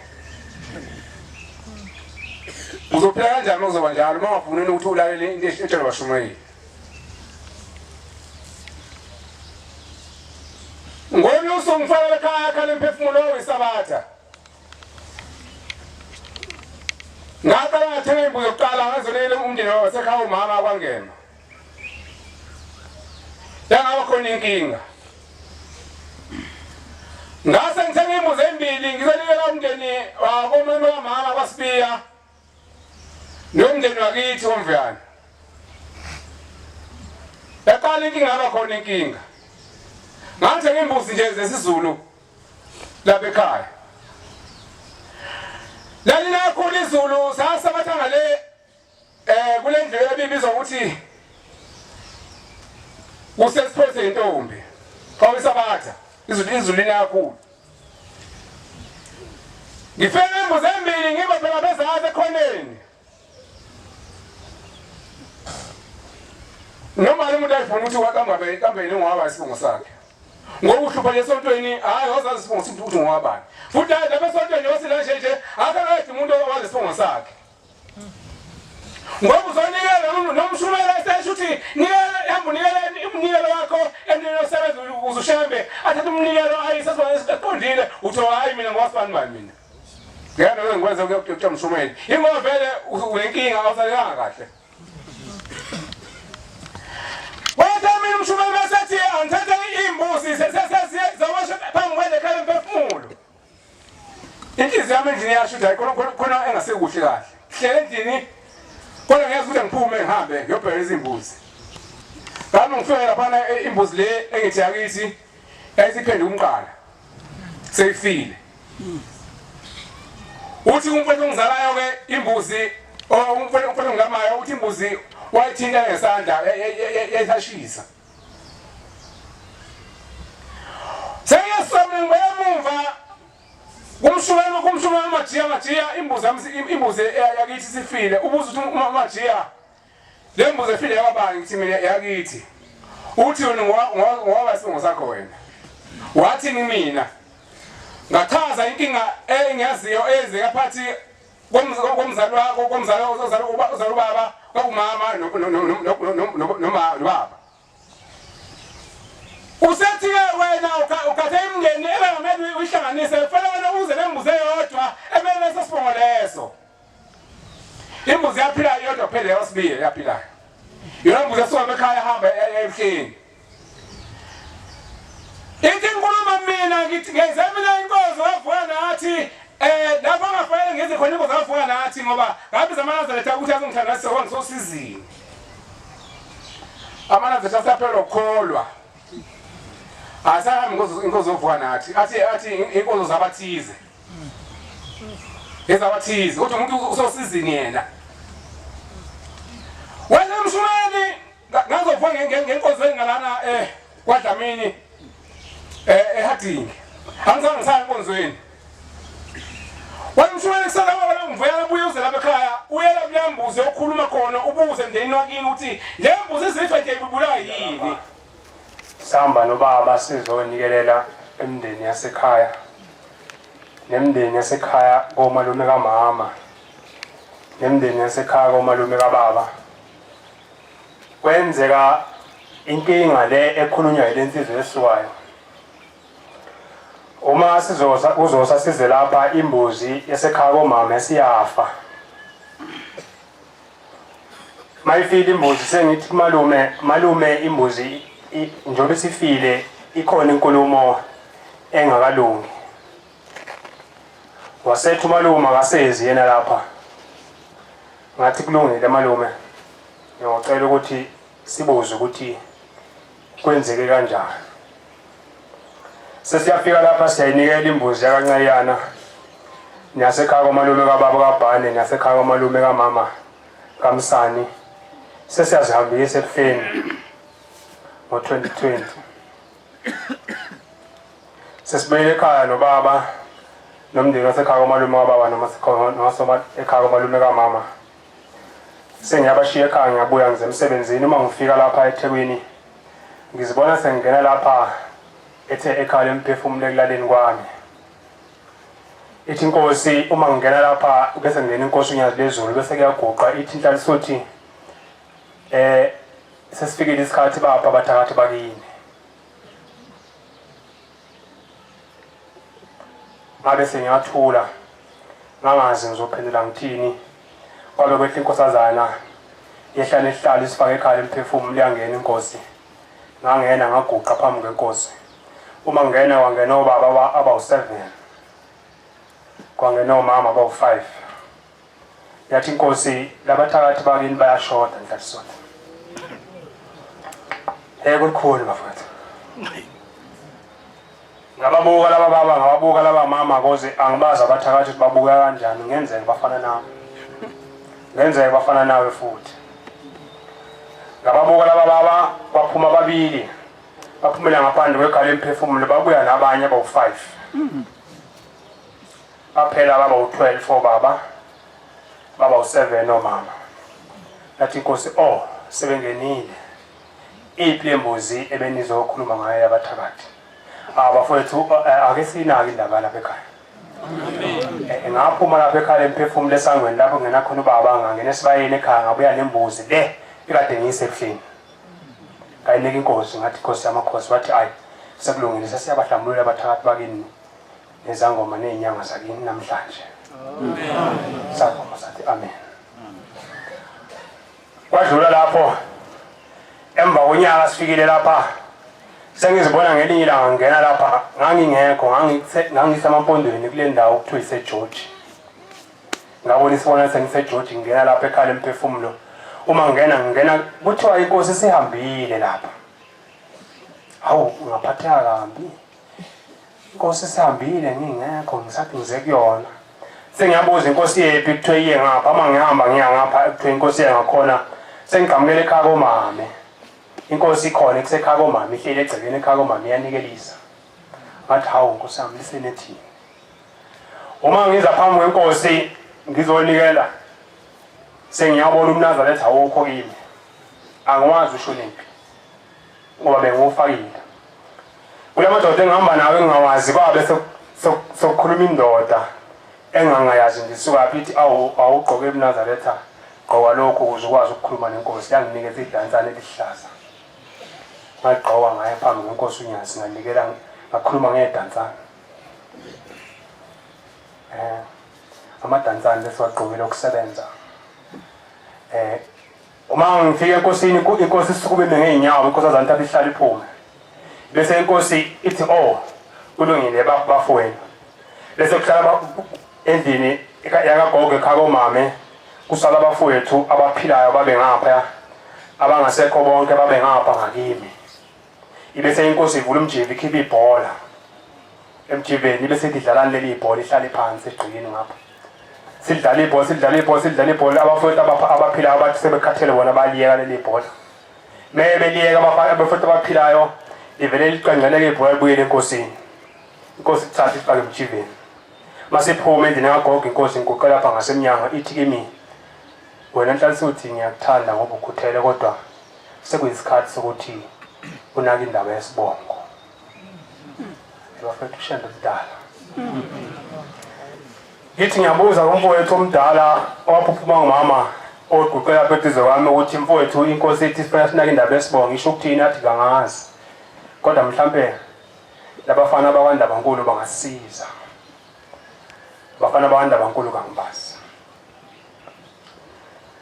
uzophila kanjani uma kuzoba njalo uma ungafuni ukuthi ulalele into etshelwa abashumayeli ngolunye usuku ngifaka ekhaya khala imphefumulo wesabatha ngaqala ngathenga imbuzi yokuqala ngazonele umndeni wasekhaya umama kwangema yangaba khona inkinga ngase ngithenga imbuzi embili ngizonikela umndeni wakomama kamama kwaSibiya nomndeni wakithi womviyane yaqala inkinga yaba khona inkinga ngathenga imbuzi nje zesiZulu lapha ekhaya lalinakhulu izulu sasabatha ngale eh kule ndlu ebibizwa ukuthi kusesiphethe intombi kwawisabatha izulu izulu linakhulu ngifike imbuzi embili ngiba phela bezazi ekhoneni noma umuntu ayifuna ukuthi wakambe kambe yini ngowaba isibongo sakhe ngoba uhlupha nje esontweni hayi wazazi isibongo sokuthi uthi ngowabani futhi hayi lapha esontweni wasila nje nje akakade umuntu owazi isibongo sakhe ngoba uzonikela nomshumela esesho ukuthi nikela hamba unikele umnikelo wakho emnini osebenza ukuze ushembe athathe umnikelo ayise esiqondile uthi hayi mina ngowasibani bani mina ngeke ngeke ngikwenze kuyokuthiwa mshumeli ingoba vele unenkinga awusalekanga kahle wathi mina umshumeli besethi angithathe iy'mbuzi sesesezawasha phambi kwelekhala mphefumulo inhliziyo yami endlini yasho ukuthi hayi khona khona engasekuhle kahle hlele endlini kodwa ngiyazi ukuthi ngiphume ngihambe ngiyobheka izimbuzi ngami ngifike laphana e, imbuzi le engithi yakithi yayisiphenduka umqala seyifile. Uthi umfowethu ongizalayo ke imbuzi umfowethu ongilamayo uthi imbuzi wayithinta ngesandla yayishisa. Sengiyeswamle ngibuya emuva kumshumela kumshumela uMajiya Majiya imbuzi imbuzi yakithi sifile ubuza ukuthi uMajiya le mbuzi efile yakwabani ngithi mina yakithi uthi wena ngoba isibongo sakho wena wathi mina ngachaza inkinga engiyaziyo eyenzeka phakathi komzali wakho komzali ozala ubaba kwakumama nobaba usethi-ke wena ukhathe imndeni ebengamele uyihlanganise kufanele wena uze nembuzi eyodwa emele leso sibongo leso imbuzi yaphilayo iyodwa kuphela yawasibiye yaphilayo yona mbuzi esuka ekhaya ehamba ebuhleni ithi ngikhuluma mina ngithi ngenze mina inkozi wavuka nathi eh lapho angafanele ngenze khona inkozi wavuka nathi ngoba ngabiza amaNazaretha ukuthi azongithandazisa ngoba ngisosizini amaNazaretha asaphela ukukholwa asahambi inkozi inkozi yovuka nathi athi athi inkozo zabathize ezabathize kodwa umuntu usosizini yena wena mshumeli Ngazovuka ngenkonzo engalana eh kwaDlamini eh eHarding. Angizange ngisaya enkonzweni. Wayemshumela kusala wena ngivuyela buye uze lapha ekhaya uyela kulambuzi okhuluma khona ubuze emndenini wakini ukuthi le mbuzi izifa nje ibubulawa yini. Sihamba nobaba sizonikelela emndeni yasekhaya nemndeni yasekhaya komalume kamama nemndeni yasekhaya komalume kababa Kwenzeka inkinga le ekhulunywa yile nsizwa esukayo. Uma sizosa uzosa size lapha imbuzi yasekhaya komama esiyafa. Mayifile imbuzi sengithi kumalume, malume imbuzi njengoba isifile ikhona inkulumo engakalungi. Wasethi umalume akasezi yena lapha. Ngathi kulungile malume. Ngiyocela ukuthi sibuze ukuthi kwenzeke kanjani. Sesiyafika lapha siyayinikela imbuzi yakaNcayana nasekhaya kwamalume kababa kaBhane nasekhaya kwamalume kamama kaMsani. Sesiyazihambisa ekufeni ngo-2020. Sesibuyele ekhaya nobaba nomndeni wasekhaya kwamalume kababa noma ekhaya kwamalume kamama. Sengiyabashiya ekhaya ngiyabuya ngize emsebenzini uma ngifika lapha eThekwini ngizibona sengingena lapha ethe ekhaya lemphefumulo ekulaleni kwami. Ithi inkosi uma ngingena lapha bese ngingena inkosi uNyazi lezulu bese kuyaguqa ithi inhlalisothi eh sesifikile isikhathi bapha abathakathi bakini. Ngabe sengiyathula ngangazi ngizophendula ngithini kwabe kwehla inkosazana yehla nesihlalo isifake ekhala emphefumulo yangena inkosi ngangena ngaguqa phambi kwenkosi uma ngena kwangena obaba abawu-7 kwangena omama abawu-5 yathi inkosi labathakathi bakini bayashoda nhlatisona eh kukhulu bafowethu ngababuka laba baba ngababuka laba mama koze angibazi abathakathi ukuthi babuka kanjani ngenzeka bafana nami ngenzeka bafana nawe futhi ngababuka laba baba baphuma babili baphumela ngaphandle kwekhala emphefumulo babuya nabanye abawu-5 Baphela baba u-12 obaba, baba u-7 omama. Yathi inkosi, oh, sebengenile. Iphi lembuzi ebenizokhuluma ngayo yabathakathi? Ah bafowethu, eh, ake siyinake indaba lapha ekhaya. Eh, eh, ngaphuma lapha ekhaya lemphefumulo esangweni lapho ngena khona ubaba ngangena esibayeni ekhaya ngabuya nembuzi le ekade ngiyisebuhleni. Ngayinika inkosi ngathi inkosi yamakhosi wathi ayi sekulungile sesiyabahlambulula abathakathi bakini. Nezangoma nezinyanga zakini namhlanje. Amen. Sangoma sathi amen. Kwadlula lapho emva konyaka sifikile lapha sengizibona ngelinye ilanga ngingena lapha ngangingekho ngangisemampondweni kule ndawo okuthiwa iseGeorge ngabona isibona sengiseGeorge ngingena lapha ekhaya lemphefumulo uma ngingena ngingena kuthiwa inkosi isihambile lapha hawu ngaphatheka kambi Inkosi isihambile ngingekho ngisathi ngize kuyona. Sengiyabuza inkosi yephi kuthiwe iye ngapha uma ngihamba ngiya ngapha kuthiwe inkosi iye ngakhona. Sengiqhamukela ekhaya komame. Inkosi ikhona kusekhaya komame ihleli egcekeni ekhaya komame iyanikelisa. Ngathi hawu nkosi yami lisenethini. Uma ngiza phambi kwenkosi ngizonikela sengiyabona umNazaretha awukho kimi. Angiwazi ushonephi ngoba bengiwufakile. Kula madoda engihamba nawo engingawazi kwabe sokukhuluma indoda engangayazi nje isukaphi ithi awu awugqoke ebuNazaretha gqoka lokhu ukuze ukwazi ukukhuluma nenkosi yanginikeza idansane elihlaza ngagqoka ngaye phambi kwenkosi uNyazi nganikela ngakhuluma ngedansane eh amadansane lesiwagqokile ukusebenza eh Uma ngifika enkosini inkosi isukume ime ngey'nyawo inkosazane ithatha ihlale iphume. Bese inkosi ithi oh kulungile bafowenu. Bese kuhlala endlini yakagogo ekhaya komame kusala abafowethu abaphilayo babe ngapha abangasekho bonke babe ngapha ngakimi. Ibese inkosi ivula umjiva ikhipha ibhola emjiveni ibese ithi dlalani leli ibhola ihlale phansi egqikini ngapha. Sidlala ibhola sidlala ibhola sidlala ibhola abafowethu abaphilayo abathi sebekhathele bona baliyeka leli bhola. Mebe beliyeka abafowethu abaphilayo livele liqengqeleke ibhola libuyele enkosini. Inkosi ithatha ifake emjiveni. Masiphume endlini kagogo inkosi ngiguqe lapha ngasemnyango ithi kimi wena Nhlanhla ngiyakuthanda ngoba ukhuthele kodwa sekuyisikhathi sokuthi unake indaba yesibongo. Bafethu uShembe mdala. Ngithi ngiyabuza kumfowethu omdala owaphuphuma ngumama oguqe lapha eduze kwami ukuthi mfowethu inkosi ithi sifuna sinake indaba yesibongo isho ukuthini athi kangazi. Kodwa mhlampe labafana bakwaNdabankulu bangasiza. Abafana bakwaNdabankulu kangibazi.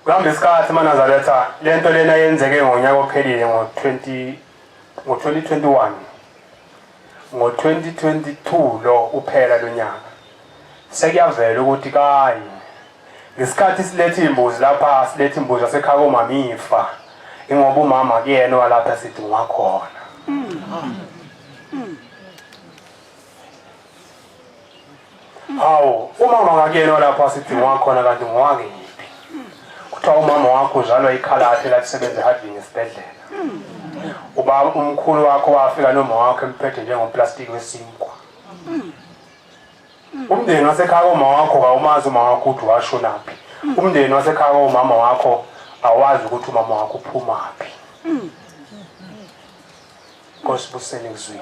Kuhamba isikhathi maNazaretha lento lena yenzeke ngonyaka ophelile ngo-20 ngo-2021 ngo-2022 lo uphela lonyaka sekuyavela ukuthi kayi ngesikhathi siletha imbuzi lapha siletha imbuzi yasekhaya komama ifa ingoba umama kuyena walapha sithi ngwakhona hawu umama ngakuyena walapha sithi ngwakhona kanti ngowakephi kuthiwa umama wakho uzalwa ikhalathe lalisebenza ehadlini esibhedlela ubaba umkhulu wakho wafika noma wakho emphethe njengoplastiki wesinkwa umndeni wasekhaya komama wakho kawumazi umama wakho ukuthi washonaphi umndeni wasekhaya komama wakho awazi ukuthi umama wakho uphumaphi Nkosi buseni kuzwile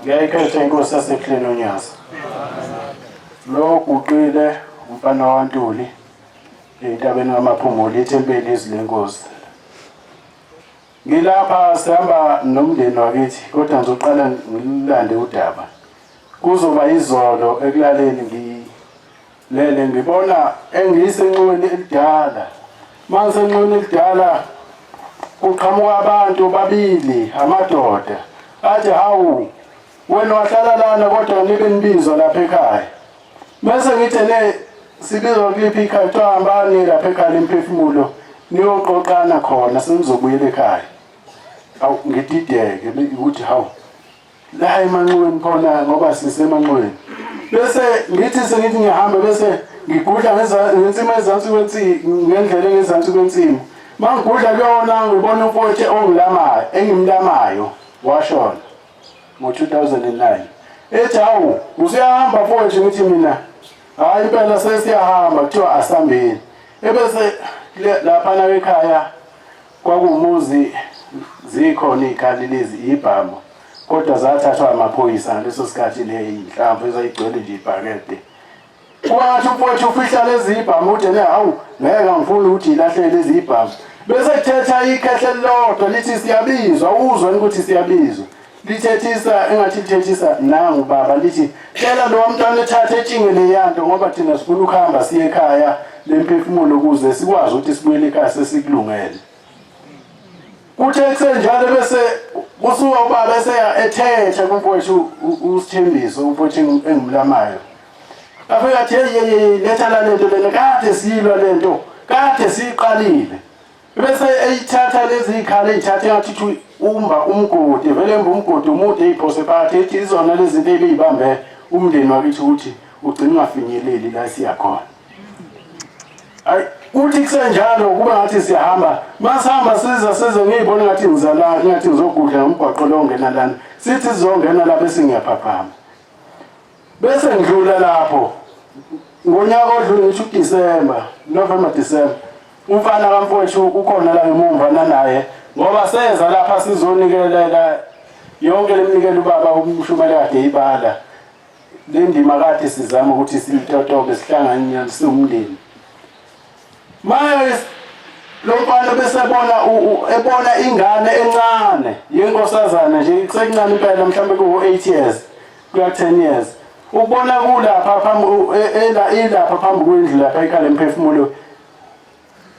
Ngiyayikhetha inkosi yaseKlini uNyazi. Lo uguqile umfana waNtuli entabeni kaMaphumulo ithempeli izwi lenkosi. Ngilapha sihamba nomndeni wakithi kodwa ngizoqala ngilande udaba. Kuzoba izolo ekulaleni ngilele ngibona engisenxuweni elidala. Mangisenxuweni elidala kuqhamuka abantu babili amadoda athi hawu wena wahlala lana kodwa nibe nibizwa lapha ekhaya. Bese ngithi ne sibizwa kuliphi ikhaya kuthiwa hambani lapha ekhaya lemphefumulo niyoqoqana khona senizobuyela ekhaya. Awu ngidideke ukuthi hawu la emanxiweni khona ngoba sisemanxiweni. Bese ngithi sengithi ngiyahamba bese ngigudla ngensima ezansi kwensimu ngendlela engezansi kwensimu. Mangigudla kuyona ngibona umfowethu ongilamayo engimlamayo washona. ngo-2009 ethi hawu usuyahamba mfowethu ngithi mina hhayi impela sesiyahamba kuthiwa asihambeni ebese laphana ekhaya kwakuwumuzi zikhona iy'khali lezi ibhamu kodwa zathathwa amaphoyisa ngaleso sikhathi le iy'nhlamvu ezayigcwele nje ibhakede Wathi umfowethu ufihla lezi ibhamu uthi ne hawu ngeke angifuni ukuthi ilahle lezi ibhamu. Bese kuthetha ikhehle lilodwa lithi siyabizwa uzwa ukuthi siyabizwa. Lithethisa engathi lithethisa nangu baba lithi tshela lo mntwana ethathe etshinge leyanto ngoba thina sifuna ukuhamba siye ekhaya lemphefumulo ukuze sikwazi ukuthi sibuyele ekhaya sesikulungele. Kuthe kusenjalo bese kusuka ubaba eseya ethethe kumfowethu uSithembiso umfowethu engimlamayo. Afika athi hey hey letha la lento lena kade siyilwa lento kade siyiqalile. Bese eyithatha lezi ikhala eyithatha engathi Umba umgodi vele emba umgodi umude iphose phakathi ethi izona lezi zinto ebeyibambe umndeni wakithi ukuthi ugcina ungafinyeleli la siya khona. Ayi kuthi kusenjalo kuba ngathi siyahamba masihamba siza size ngiyibona ngathi ngizala ngathi ngizogudla umgwaqo lo ongena lana sithi sizongena lapha esingiyaphaphama bese ngidlula lapho ngonyaka odlule ngisho uDecember November December umfana kamfowethu ukhona la ngemumva nanaye ngoba seza lapha sizonikelela yonke leminikelo ubaba umshumela kade ibala le ndima kade sizama ukuthi siyitotobe sihlangane siwumndeni maye lo mfana besebona ebona ingane encane yenkosazana nje kusekuncane impela mhlawumbe kuwo-8 years kuya 10 years ukubona kulapha phambi e, ela ilapha phambi kwendlu lapha ikhala emphefumulo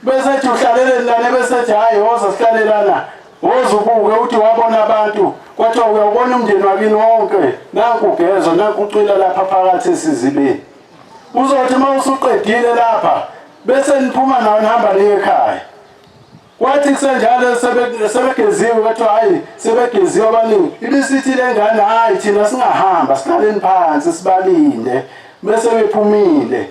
bese ethi uhlaleleni lana bese ethi hhayi woza sihlale lana woza ubuke uthi wabona abantu kwathiwa uyawubona umndeni wakini wonke nanku ugezwa nanku ucwila lapha phakathi esizibeni uzothi uma usuqedile lapha bese niphuma nawo nihamba niye ekhaya kwathi kusenjalo sebegeziwe kwathiwa hhayi sebegeziwe abaningi ibisithi le ngane hhayi thina singahamba sihlaleni phansi sibalinde bese bephumile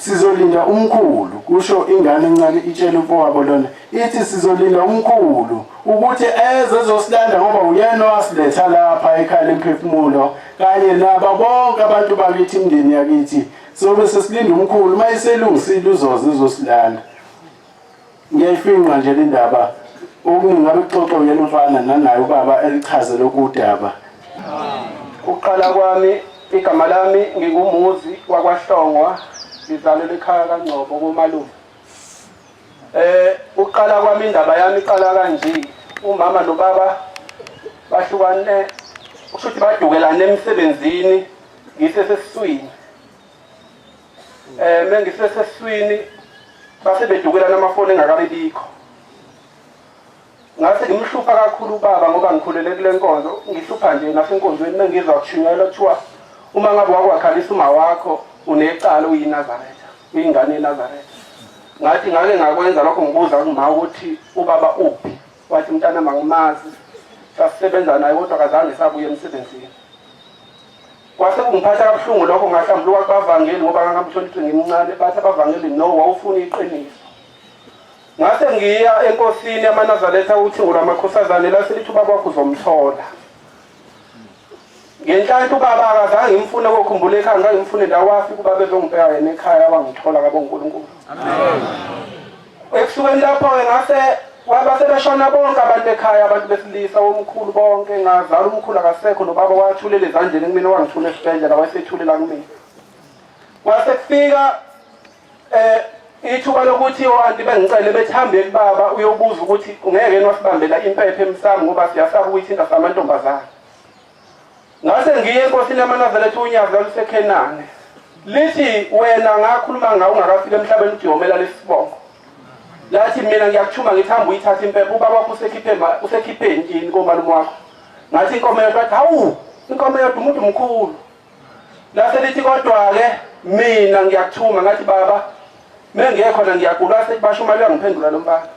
Sizolinda umkhulu, kusho ingane encane itshela umfowabo lona. Ithi sizolinda umkhulu ukuthi eze ezosilanda ngoba uyena owasiletha lapha ekhaya lemphefumulo kanye nabo bonke abantu bakithi imindeni yakithi. Sobe sesilinda umkhulu uma eselungisile uzoze ezosilanda. Ngiyayifinqa nje le ndaba okuningi ngabe kuxoxa uyena umfana nanaye ubaba elichaze lokhu udaba. Ukuqala kwami igama lami nginguMuzi wakwaHlongwa ngizalelwe ekhaya kaNgcobo komalume. Eh uqala kwami indaba yami iqala kanje umama nobaba bahlukane kusho ukuthi badukelane emsebenzini ngisesesiswini Eh mengiseseswini base bedukelana amafoni engakabe bikho. Ngase ngimhlupha kakhulu ubaba ngoba ngikhulele kule nkonzo ngihlupha nje nasenkonzweni mengizwa kushunyayelwa kuthiwa uma ngabe wakwakhalisa uma wakho unecala uyiNazaretha uyingane yeNazaretha. Ngathi ngake ngakwenza lokho ngibuza kuma ukuthi ubaba uphi wathi mntana mangimazi sasisebenza naye kodwa akazange sabuya emsebenzini. Kwase kungiphatha kabuhlungu lokho ngahlambuluka kubavangeli ngoba ngangangithola ukuthi ngimncane bathi abavangeli no wawufuna iqiniso. Ngase ngiya enkosini yamaNazaretha uThingo lwamakhosazane lase lithi ubaba wakho uzomthola. Ngenhlanhla ubaba akazange ngimfune kokhumbula ekhaya ngangimfune ndawo wafika ubaba ezongibheka yena ekhaya wangithola ngabo uNkulunkulu. Amen. Ekusukeni lapho-ke ngase wabase beshona bonke abantu ekhaya abantu besilisa omkhulu bonke ngazala umkhulu akasekho nobaba wathulela ezandleni kumina wangithula esibhedlela wayesethulela kumina kwase kufika eh ithuba lokuthi o-anti bengicele bethi hambe kubaba uyobuza ukuthi ungeke yini wasibambela impepho emsamo ngoba siyasaba ukuyithinta samantombazane Ngase ngiye enkosini yamaNazaretha unyazi lwaluseKhenane. Lithi wena ngakhuluma ngawe ungakafika emhlabeni uthi yomela lesibongo. Lathi mina ngiyakuthuma ngithi hamba uyithathe impepho ubaba wakho usekhiphe usekhiphe ini komalume wakho. Ngathi inkomo yodwa athi hawu inkomo yodwa umuntu mkhulu. Lase lithi kodwa ke mina ngiyakuthuma ngathi baba mengekho na ngiyagula asethi basho imali uyangiphendula lo mfana.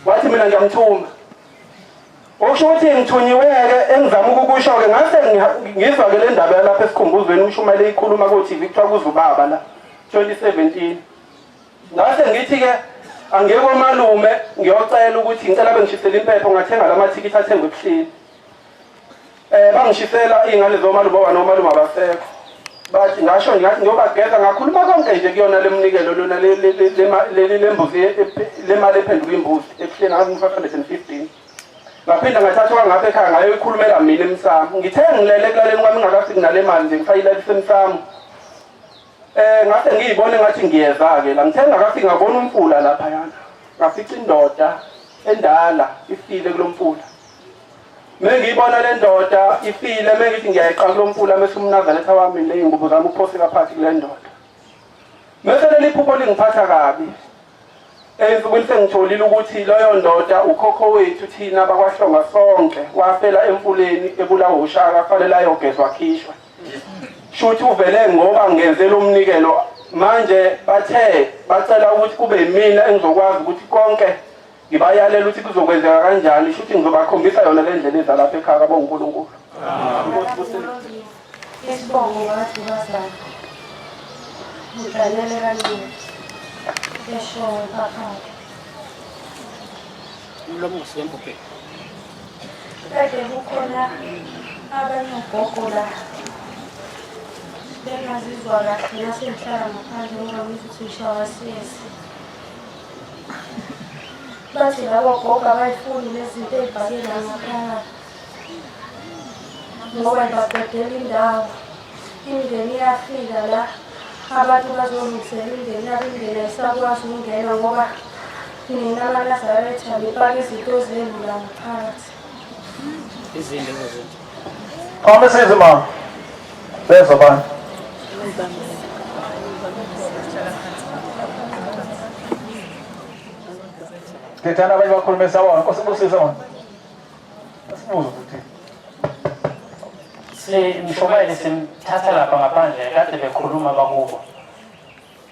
Wathi mina ngiyamthuma. Okusho ukuthi ngithunyiwe-ke engizama ukukusho-ke ngase ngizwa-ke le ndaba yalapha esikhumbuzweni umshumayeli eyikhuluma ko-TV kuthiwa kuze ubaba la 2017 ngase ngithi-ke angiye komalume ngiyocela ukuthi ngicela bengishisele impepho ngathenga la mathikithi athengwe ebuhleni um bangishisela iy'ngane zomalume oba nomalume abasekho bathi ngasho nje ngathi ngiyobageza ngakhuluma konke nje kuyona lemnikelo lona leli lembuzi lemali ephenduka imbuzi ebuhleni ngazi ngu-515 ngaphinda ngathathwa ngapha ekhaya ngayoyikhulumela mina emsamo ngithe ngilele ekulaleni kwami ngingakafiki nale mali nje ngisayilalise emsamo eh ngase ngiyibone ngathi ngiyeza-ke la ngithe ngakafiki ngabona umfula laphayana ngafica indoda endala ifile kulo mfula Mengiyibona le ndoda ifile mengithi ngiyayiqa kulo mfula mese umnazaretha wami ney'ngubo zami uphoseka phakathi kule ndoda. Mese leli phupho lingiphatha kabi. Ensukwini sengitholile ukuthi loyo ndoda ukhokho wethu thina bakwaHlonga sonke wafela emfuleni ebulawa ushaka kufanele ayogezwa akhishwe. Shuthi uvele ngoba ngenze lo mnikelo manje bathe bacela ukuthi kube yimina engizokwazi ukuthi konke Ngibayalela ukuthi kuzokwenzeka kanjani, shuthi ngizobakhombisa yona le ndlela eza lapha ekhaya kabo uNkulunkulu. Isibongo ngadubazana. Ngidlalele kancane. Eshowe phakathi. Umlomo usembubheni. Kade kukhona abanye ogogo la bengazizwa kahle nasengihlala ngaphandle ngoba ngithi ukuthi ngishawa siyezi. Bathi labo gogo abayifuni lezi zinto ey'bhake la ngaphakathi ngoba ibaqedela indawo. Imindeni iyafika la abantu bazolungisela imindeni yabo, imindeni ayisakwazi ukungena ngoba nina amaNazaretha nipaka izinto zenu la ngaphakathi. Izinto lezo zinto. Qhamuka mama. Bezwa abantu. Thethana abanye bakhulume sabona. Nkosi ibusise mama. Asibuze ukuthi Simshumayeli simthatha lapha ngaphandle kade bekhuluma bakubo.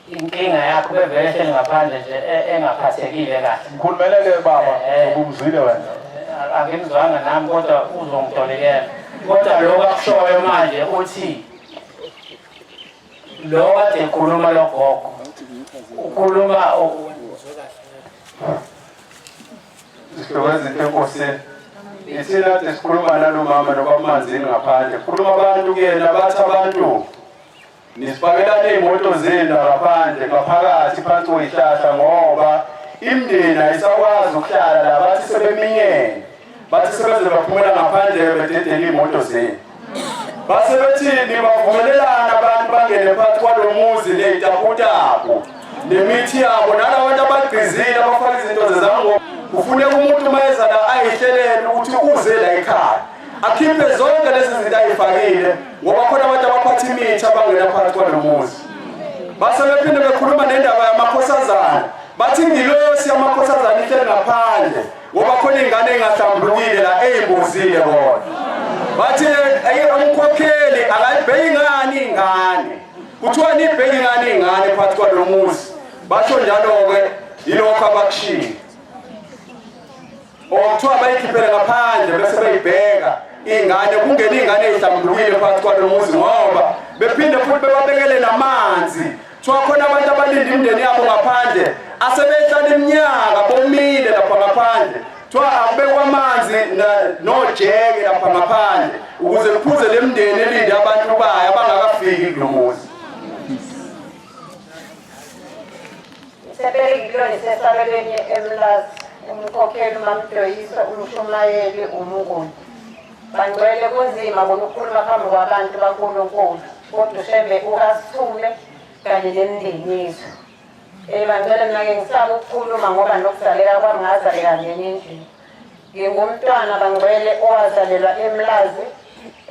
Inkinga yakho bevele ehleli ngaphandle nje engaphathekile kahle. Ngikhulumele ke baba, ubumzwile wena. Angimzwanga nami kodwa uzongitolikela. Kodwa lokho akushoyo manje uthi lo kade ekhuluma lo gogo ukhuluma Zihlobo ezinhle enkosini. Ithina kade sikhuluma nalo mama nobamanzini ngaphandle. Khuluma abantu kuyena bathi abantu nisifakelana iy'moto zenu la ngaphandle ngaphakathi phansi kwey'hlahla ngoba imindeni ayisakwazi ukuhlala la bathi sebeminyene. Bathi sebeze baphumela ngaphandle bededela iy'moto zenu. Base bethi nibavumelelana abantu bangene phakathi kwalo muzi ney'taputapu nemithi yabo nalabantu abagqizile abafaka izinto zezangoma. Kufuneka umuntu uma eza la ayihlelele ukuthi uze la ekhaya akhiphe zonke lezi zinto ayifakile ngoba khona abantu abaphatha imithi abangena phakathi kwalo muzi. Base bephinde bekhuluma nendaba yamakhosazana bathi ingilosi yamakhosazana ihleli ngaphandle ngoba khona ingane engahlambulukile la eyimbozile bona. Bathi umkhokheli akayibheki ngani ingane, kuthiwa nibheki ngani ingane phakathi kwalo muzi. Basho njalo-ke yilokho abakushilo. Okuthiwa bayikhiphele ngaphandle bese beyibheka ingane, kungena ingane eyihlambulukile phakathi kwalo muzi ngoba bephinde futhi bebabekele namanzi. Kuthiwa khona abantu abalinda imindeni yabo ngaphandle asebehlala iminyaka bomile lapha ngaphandle. Kuthiwa akubekwa amanzi nojeke lapha ngaphandle ukuze kuphuze le mindeni elinde abantu bayo abangakafiki kulo muzi. Sebelingiloni sesabelweni eMlazi, umkhokheli uMamdoyisa, umshumayeli uMnguni. Bangcwele kunzima bona ukukhuluma phambi kwabantu baNkulunkulu, kodwa uShembe ukasithume kanye nemindeni yethu. Bangcwele mina-ke ngisaba ukukhuluma ngoba nokuzaleka kwami ngazaleka ngenye endlini. Ngingumntwana bangcwele owazalelwa eMlazi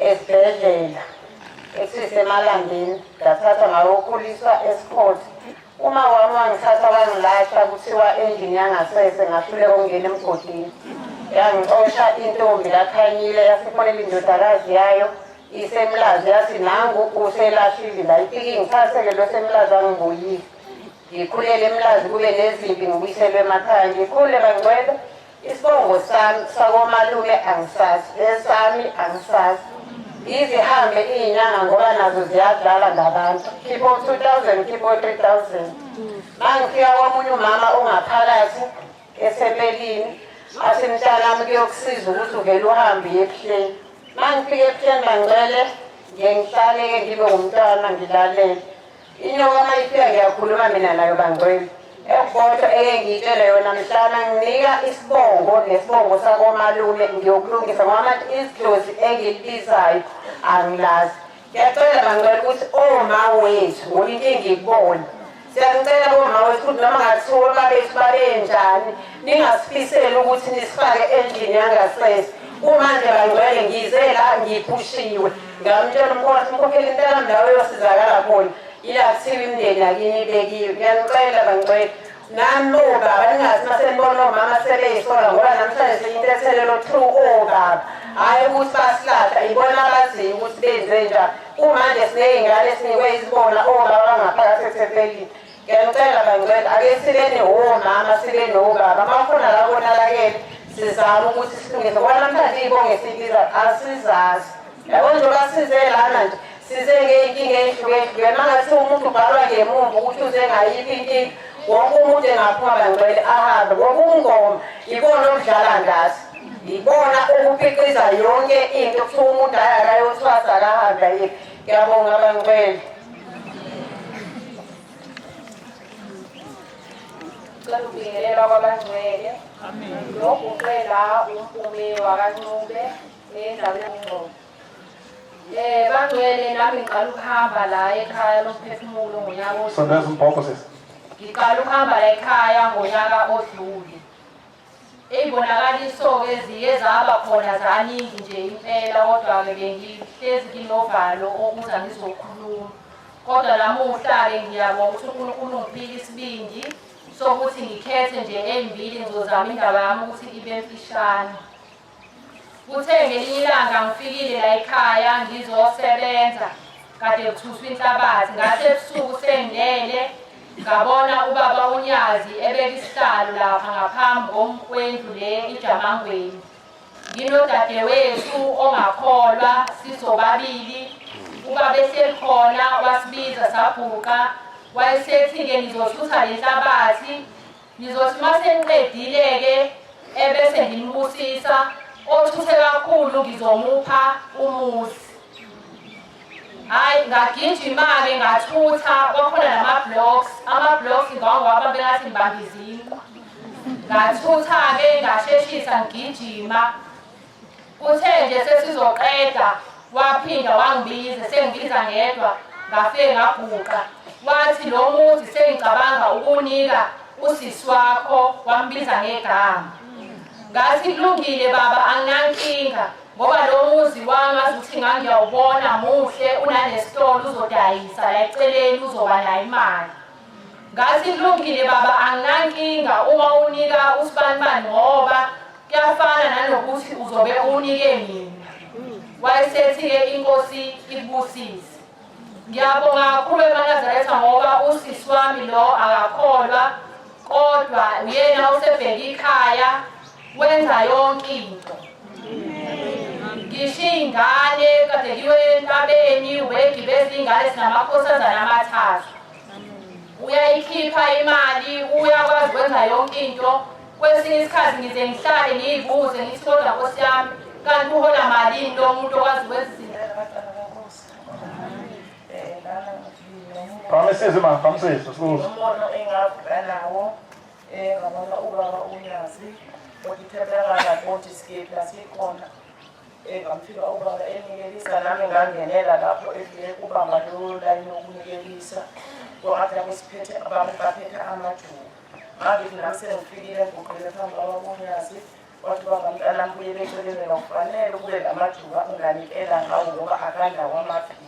esibhedlela esisemalangeni, ngathathwa ngayokhuliswa eSikhothi. Uma wami wangithatha wangilahla kuthiwa endlini yangasese ngahluleka ukungena emgodini. Yangixosha intombi kaKhanyile yasifonela indodakazi yayo iseMlazi yathi nangu uselahlile la ifike ingithathe-ke lo seMlazi angibuyile. Ngikhulele eMlazi kube nezimpi ngibuyiselwe emakhaya. Ngikhule bangcwele isibongo sami sakomalume angisazi, esami angisazi. Izihambe iy'nyanga ngoba nazo ziyadlala ngabantu. Khipha o-2,000, khipha o-3,000. Mangifika komunye umama ongaphakathi esempelini athi mntanami kuyokusiza ukuthi uvele uhambe uye ebuhleni. Mangifika ebuhleni bangcwele ngiye ngihlale-ke ngibe ngumntwana ngilalele. Inyoka uma ifika ngiyakhuluma mina nayo bangcwele. Ekukodwa eke ngiyitshele yona mhlana nginika isibongo nesibongo sakomalume ngiyokulungisa ngoba manje isidlozi engilibizayo angilazi. Ngiyacela bangcwele ukuthi oma wethu ngoba inkinga ikubona. Siyanicela boma wethu ukuthi noma ngathiwa babethu babenjani ningasifiseli ukuthi nisifake endlini yangasese. Kumanje bangcwele ngize la ngiphushiwe. Ngamtshela umkhosi umkhokheli mntanami la uyosizakala khona. Ila kuthiwa imindeni yakini ibekiwe. Ngiyanicela bangcwele. Nami obaba ningathi uma senibona omama sebeyisola ngoba namhlanje seyintethelelo through obaba. Hhayi ukuthi basilahla, ibona abaziyo ukuthi benze njani. Kumanje siney'ngane esinikwe izibona obaba bangaphakathi ethempelini. Ngiyanicela bangcwele, ake sibeni omama, sibe nobaba. Uma kukhona la konalakele, sizame ukuthi silungise. Ngoba namhlanje iy'bongo esiyibiza asizazi. Yabo njengoba size lana nje, size ngey'nkinga ey'hlukehlukene. Uma ngathiwa umuntu ubhalwa ngemumva ukuthi uze ngayiphi inkinga, wonke umuntu engaphuma bangcwele ahambe. Ngoba ubungoma ikona obudlala ngathi. Yibona obuphixiza yonke into. Kuthiwa umuntu hhayi akayothwasa akahambe ayiphi. Ngiyabonga bangcwele. Cela ukubingelela kwabangcwele. Noguqe la uMpume wakaNcube endaweni yoNgcobo. Bangcwele nami ngiqala ukuhamba la ekhaya lomphefumulo ngonyaka odlule. Sondeza umbhobho sisi. Ngiqala ukuhamba la ekhaya ngonyaka odlule. Iy'bonakaliso-ke ziye zaba khona zaningi nje impela kodwa-ke bengihlezi nginovalo okuza ngizokhuluma. Kodwa namuhla-ke ngiyabonga ukuthi uNkulunkulu ungiphile isibindi sokuthi ngikhethe nje ey'mbili ngizozama indaba yami ukuthi ibe mfishane. Kuthe ngelinye ilanga ngifikile la ekhaya ngizosebenza kade kuthuswa inhlabathi ngathi ebusuku sengilele ngabona ubaba uNyazi ebeka isihlalo lapha ngaphambi kwendlu le iJamangweni. Nginodadewethu ongakholwa sisobabili ubaba ehleli khona wasibiza sabhuqa wayesethi-ke nizothutha le nhlabathi Ngizothi uma sengiqedile-ke ebese ngimbusisa, othuthe kakhulu ngizomupha umuzi. Hhayi, ngagijima-ke ngathutha, kwakhona nama-blocks, ama-blocks ngawawabambe ngathi ngibamba izinkwa. Ngathutha-ke ngasheshisa ngigijima. Kuthe nje sesizoqeda waphinda wangibiza sengibiza ngedwa ngafike ngaguqa wathi lo muzi sengicabanga ukunika usisi wakho wambiza ngegama ngathi kulungile baba anginankinga ngoba lo muzi wami azuthi ngangiyawubona muhle unanesitolo uzodayisa la eceleni uzoba nayo imali Ngathi kulungile baba anginankinga uma unika usibanibani ngoba kuyafana nanokuthi uzobe unike mina. Wayesethi-ke inkosi ikubusise. Ngiyabonga kakhulu emaNazaretha ngoba usisi wami lo akakholwa kodwa uyena osebheke ikhaya wenza yonke into. Ngisho iy'ngane kade kuyiwe entabeni ubegibeza iy'ngane sinamakhosazana amathathu. Uyayikhipha imali, uyakwazi ukwenza yonke into. Kwesinye isikhathi ngize ngihlale ngiyibuze ngithi kodwa Nkosi yami kanti uhola malini lo muntu okwazi ukwenza izinto. Phamisize ma, phamisize, sikuzo. Umbono engavuka nawo ngabona ubaba uNyazi okithebelakala kodwa isikephi lasikhona Ngamfika ubaba enikelisa nami ngangenela lapho efike kubamba lowo layini wokunikelisa kwathi lapho siphethe abantu baphethe amajuba ngakithi nami sengifikile ngiguqile phambi kwababonyazi wathi baba mntanami buyele eceleni wena kufanele kube lamajuba unganikela ngawo ngoba akanawo amaphiko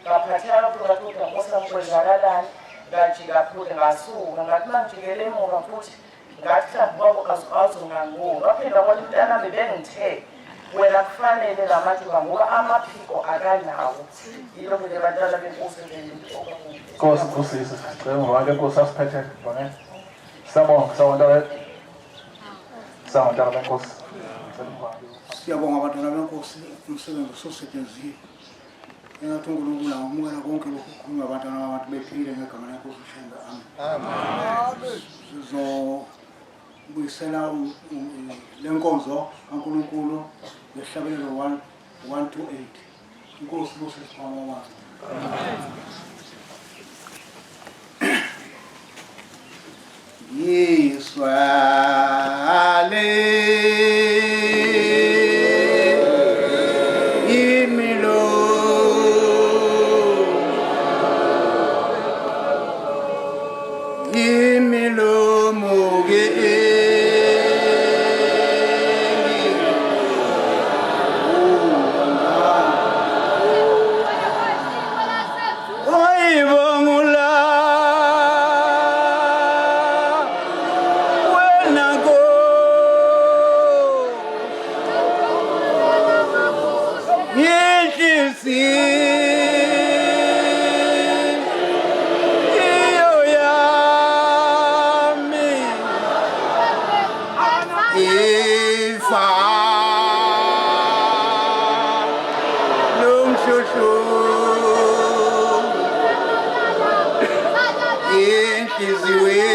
ngaphatheka kakhulu ngathi kodwa nkosi yami kwenzakalani ngajika phule ngasuka ngathi uma ngijikele emuva futhi Ngathi mhlawumbe ubaba azongangoni. Waphinda wathi mntanami bengithe wena kufanele la mathuba ngoba amaphiko akanawo. Yilokho nje bantwana benkosi nje into okwakuhle. Nkosi kusise sicela ngivale Nkosi asiphethe bangene. Siyabonga siyabonga ntaka. Siyabonga ntaka benkosi. Ngicela ungivale. Siyabonga bantwana benkosi umsebenzi osusetshenzile. Engathi uNkulunkulu angamukela konke lokhu kukhulunywa abantwana babantu bephile ngegama lenkosi uShembe. Amen. Amen. Sizobuyisela le nkonzo kaNkulunkulu ngehlabelelo 1 128. Inkosi ibusise isikhwama wabantu. Amen. Yiswale imilo imilomo ke Oyibongula wena ko Inhliziyo yami Shushu Inhliziyo.